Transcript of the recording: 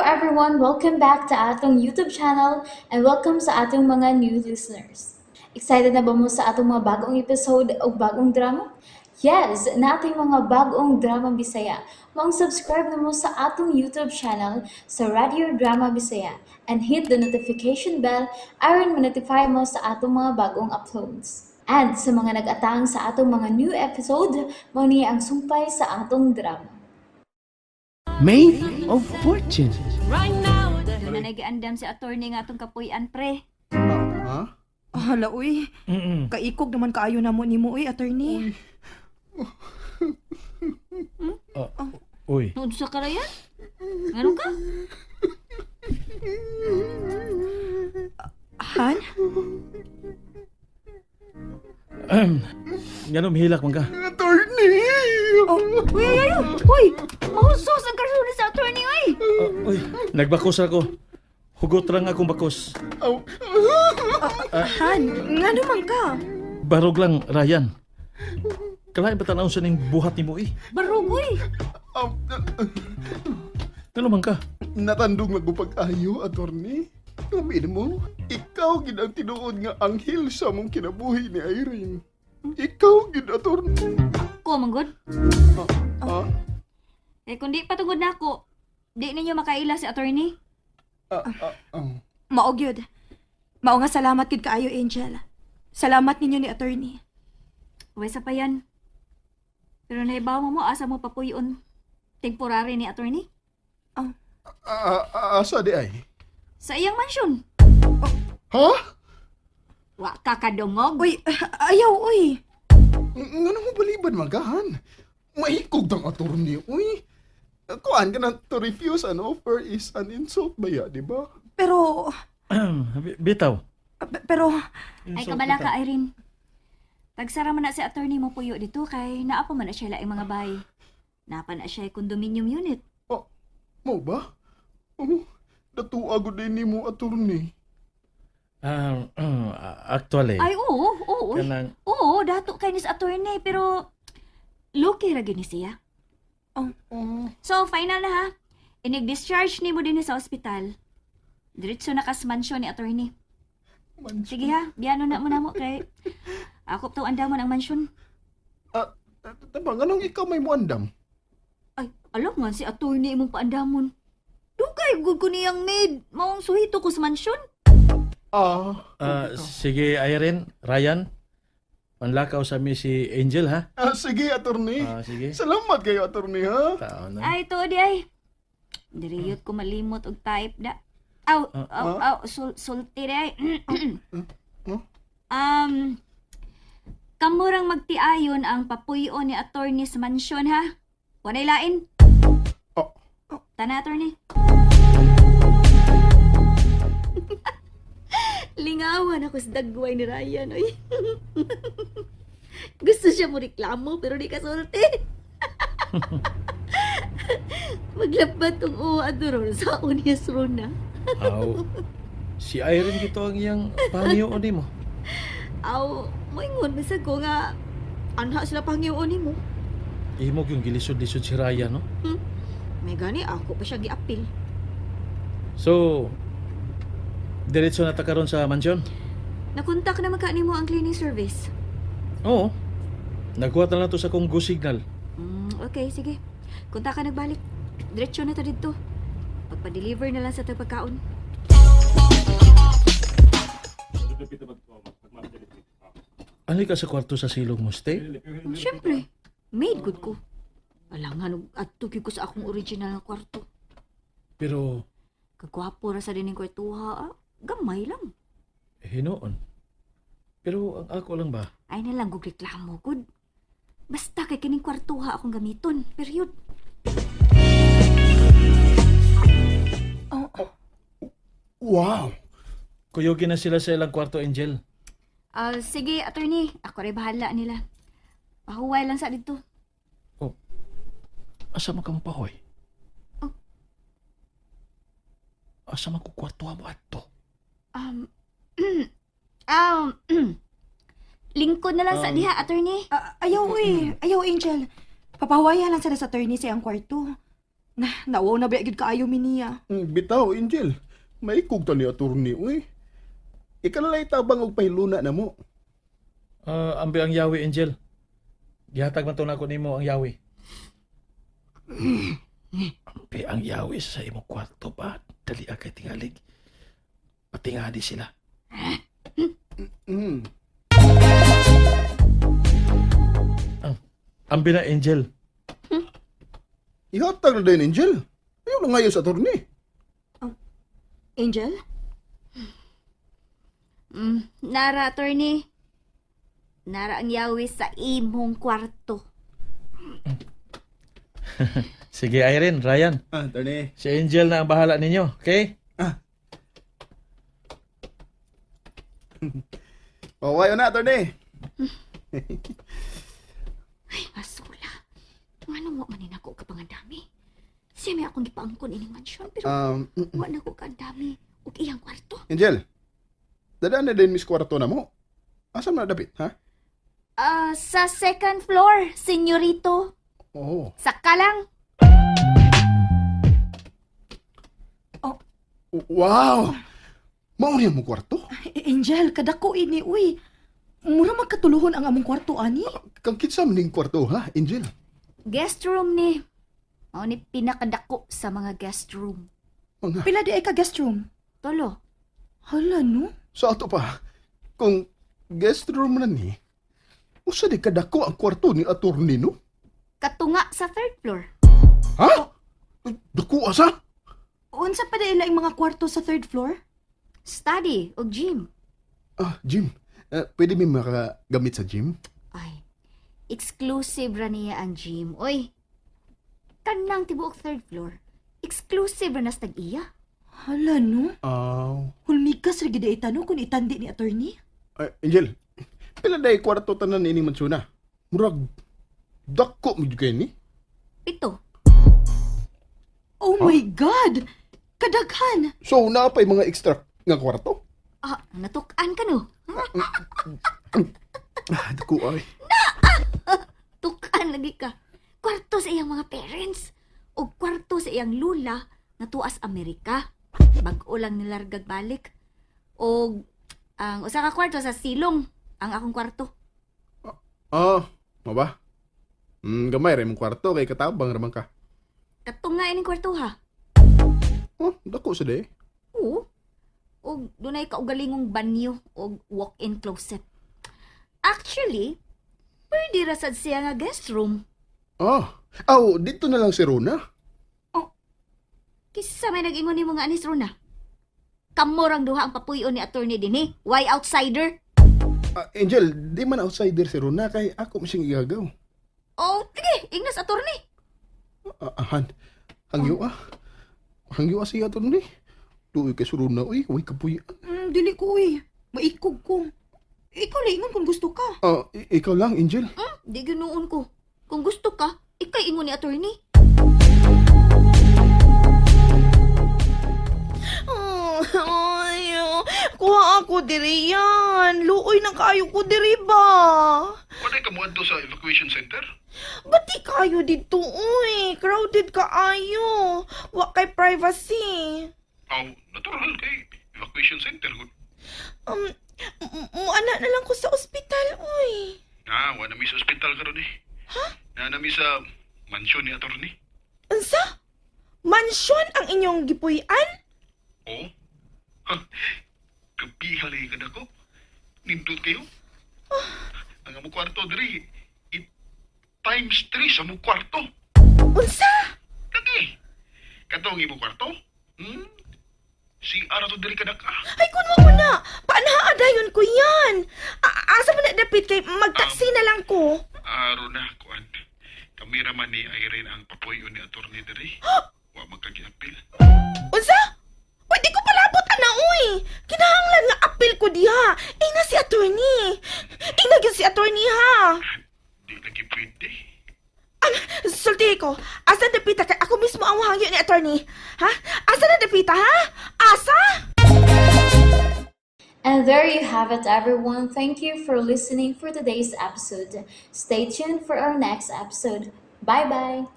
Everyone! Welcome back to atong YouTube channel and welcome sa atong mga new listeners. Excited na ba mo sa atong mga bagong episode o bagong drama? Yes, naa tay mga bagong drama Bisaya. Maong subscribe na mo sa atong YouTube channel sa Radio Drama Bisaya and hit the notification bell aron ma-notify mo sa atong mga bagong uploads. And sa mga nag-atang sa atong mga new episode, mao ni ang sumpay sa atong drama. Maid of Fortune. Doon na nagiandam si attorney nga atong kapuy-an, pre. Ha? Hala, uy. Kaikog naman kaayo na mo nimo, uy, attorney. Uy. Unsa ka rayan? Ngano ka? Han? Ngano mahilak man ka? Attorney! Oh, Uy, ay, ay, uy! Mahusos ang karsuna sa attorney, uy! Uy, nagbakos ako. Hugot lang akong bakos. Aw. Han, ngano man ka? Barog lang, Ryan. Kalain ba tanaw sa ning buhat nimo eh? Barog, uy! Aw. Ngano man ka? Natandong lang ko pag-ayo, attorney. Amin mo, ikaw gid ang tinuod nga anghel sa mong kinabuhi ni Irene. Ikaw gid, attorney. Ko, manggod. Ha? Eh, kung di patungod na ako, di ninyo makaila si attorney. Ah, ah, ah. Mao gyud. Mao nga salamat gid kaayo, Angel. Salamat ninyo ni attorney. Uy, sa pa yan. Pero nahibaw mo mo, asa mo papuyon. Temporary ni attorney. Ah, ah, asa di ay? Sa iyang mansyon. Ha? Wa ka kadungog. Uy, ayaw, uy. Ngano mo baliban magahan? Mahikog tang attorney, uy. Kuan ka na to refuse an offer is an insult ba ya, di ba? Pero, Bitaw. pero, Ay, kabala ka, Irene. Tagsara man na si attorney mo puyo dito kay naa pa man na siya laing mga bay. Naa pa na siya condominium unit. Oh, mo ba? Oh, datua gud din nimo attorney. Ah, actually. Ay, oo, oo. Uy. Kanang, Oo, dato kay ni sa attorney pero lucky ra gyud ni siya. Oh. So, final na ha. Inig-discharge nimo din sa ospital. Diretso na kas mansyon ni attorney. Mansyon. Sige ha, biyano na mo na mo kay ako to andamon ang mansyon. Ah, tama, nganong ikaw may muandam? Ay, alam nga si attorney imong paandamon. Dugay gud ko niyang maid. Maong suhito ko sa mansyon. Ah, ah, sige Irene, Ryan. Panlakaw sa mi si Angel ha. ah, sige, attorney. Ah, sige. Salamat kayo, attorney, ha? Taon na. Ay, to di ay. Diriyot ko malimot og type da. Aw, aw, aw, sulti di ay. Huh? Kamurang magtiayon ang papuyo ni attorney sa mansyon ha. Walay lain. Oh. Tana, attorney. Lingawan ako sa dagway ni Ryan, oy. Gusto siya mo reklamo pero di ka sulti. Maglabat tong uwa doon sa unyas na. Aw. Si Irene gito ang iyang pangyo ni mo. Aw, moingon bisag ko nga anha sila pangyoon nimo. Imog yung gilisod-lisod si Ryan, no? May gani ako pa siya giapil. So, diretso na ta karon sa mansyon? Nakontak na maka nimo ang cleaning service. Oo. Nagkuha na lang to sa kong go signal. Okay, sige. Kontak ka nagbalik. Diretso na ta didto. Pagpa-deliver na lang sa tagpagkaon. Ano ka sa kwarto sa silong mo, stay? Siyempre, made good ko. Alangan, og adto gyud ko sa akong original nga kwarto. Pero, Kagwapo ra sa dining kwartuha, ah. Gamay lang. hinoon. Pero ang ako lang ba? Ay na lang gug reklamo gud. Basta kay kining kwartuha akong gamiton. Period. Oh, Wow! Kuyogin na sila sa ilang kwarto, Angel. Ah, sige, attorney. Ako rin bahala nila. Pahuway lang sa dito. Asa man ka mo pahoy? Oh. Asa man ko kwarto mo adto? Lingkod na lang sa diha, attorney. Ah, ayaw, uy. Ayaw, Angel. Papawayan lang sila sa attorney sa iyang kwarto. Na, nawaw na ba gyud kaayo mi niya. Bitaw, Angel. Maikog ta ni attorney, uy. Ikalalay tabang og pahiluna na mo. Ambi ang yawi, Angel. Gihatag man to nako nimo ang yawi. Ambi ang yawi sa imong kwarto ba? Dali kay tingalig. Patingali sila. Ambi na, Angel. Ihatag na din, Angel. Ayaw na ngayon sa attorney. Angel? Nara, attorney. Nara ang yawi sa imong kwarto. Sige, Irene, Ryan. Ah, attorney. Si Angel na ang bahala ninyo, okay? Oh, ayaw na, attorney. Ay, masula. Ngano wa man ni nako ka pangandami? Siya may akong gipaangkon ining mansyon pero wa na ko kaandami og iyang kwarto. Angel, dadaan na din mis kwarto na mo. Asa man na dapit, ha? Ah, sa second floor, senyorito. Oo. Saka lang. Wow! Mao niya mo kwarto? Angel, kadako ini uy. Mura magkatuluhon ang among kwarto ani. Kang kinsa man ning kwarto, ha, Angel? Guest room ni. Mao ni pinakadako sa mga guest room. Mga, Pila di ay ka guest room? Tolo. Hala no. sa ato pa, kung guest room na ni, usa di kadako ang kwarto ni attorney, no? Katunga sa third floor. Ha? Dako asa? Unsa pa di ang mga kwarto sa third floor? Study og gym. Ah, gym. Pwede mi makagamit sa gym? Ay, exclusive ra niya ang gym. Oy, kanang tibuok third floor. Exclusive ra nas tag-iya. Hala no. Aw. Hulmigas ra gid ay tanong kung itandi ni attorney. Ay, Angel, pila day kwarto tanan ini mansuna? Murag, dako mo jud kay ni? 7. Oh my God! Kadaghan! So, naa pa'y mga extra nga kwarto? Ah, natukan ka no? Ah, dako ay. Tukan lagi ka. Kwarto sa iyang mga parents. O kwarto sa iyang lula nga tuas Amerika. Bag-o lang nilargag balik. O ang usa ka kwarto sa silong ang akong kwarto. Ah, mo ba? Gamay ra imong kwarto kay katabang ra man ka. Katunga ining kwarto ha. Oh, dako sa day. Oo. Og dunay kaugalingong banyo og walk-in closet. Actually, pwede ra sad siya nga guest room. Ah, aw, dito na lang si Rona. Kisa may nag-ingon nimo nga anis Rona. Kamorang duha ang papuyo ni attorney dinhi. Why outsider? Ah, Angel, di man outsider si Rona kay ako man siyang igagaw. Oh, sige, ingnas attorney. Ah, ahan. Hangyo ah. Hangyo ah siya to ni. Duoy kay si Rona uy, way kapuy. Dili ko uy. Maikog ko. Ikaw laingon kung gusto ka. Ah, ikaw lang, Angel. Di ginuon ko. Kung gusto ka, ikay ingon ni attorney. Oh, ay, oh. Kuha ako diri yan. Luoy na kayo ko diri ba? Wala ka mo sa evacuation center? Bati kayo dito, uy. Crowded kaayo. Wa kay privacy. Aw, natural kay evacuation center gud. Muana na lang ko sa ospital, uy. Ah, wala mi sa ospital karon eh. Ha? Na nami sa mansyon ni attorney. Unsa? Mansyon ang inyong gipuy-an? Oo. Ha, kapiha lagi ka dako. Nindot kayo. Ang among kwarto diri, it times 3 sa among kwarto. Unsa? Lagi. Katong imong kwarto? Si ara to diri kadaka. Ay, kun mo na. Paanhaa dayon ko yan. Asa man na dapit kay magtaksi na lang ko. Aro na kuan. Kami ra man ni Irene ang papuyo ni attorney diri. Wa magkagiapil. Unsa? Uy, di ko palabot ana uy. Kinahanglan nga apil ko diha. Ina si attorney. Ina gyud si attorney ha. Di lagi pwede. Sulti ko. Asa dapita kay ako mismo ang hangyo ni attorney. Ha? Asa na dapita ha? Asa? And there you have it, everyone. Thank you for listening for today's episode. Stay tuned for our next episode. Bye bye.